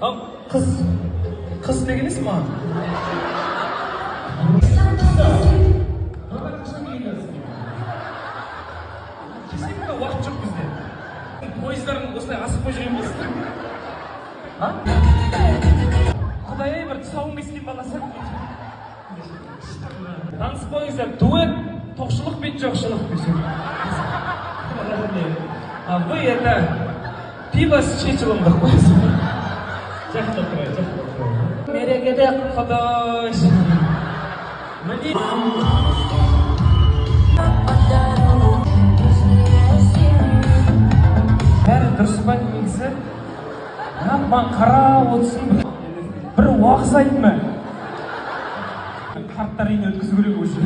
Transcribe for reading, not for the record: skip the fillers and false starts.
Ал, қыз, қыз не келесің маған? Қашан келесің? Келсең, мына уақыт жоқ бізде. Пойыздарын осылай асықпай жүре ме? А? Құдай ай, бір тұсауын кескен бала сияқты. Танысып қойыңыздар, дуэт «Тоқшылық пен жоқшылық» десең. А вы это пиво с чечилом деп қоясың. Жақындап тұрайын, жақындап тұрайын. Мерекеде құдай. Міне. Бәрі дұрыс па негізі? Неғып маған қарап отырсың? Бір уағыз айтма. Қарттар үйіне өткізу керек уже.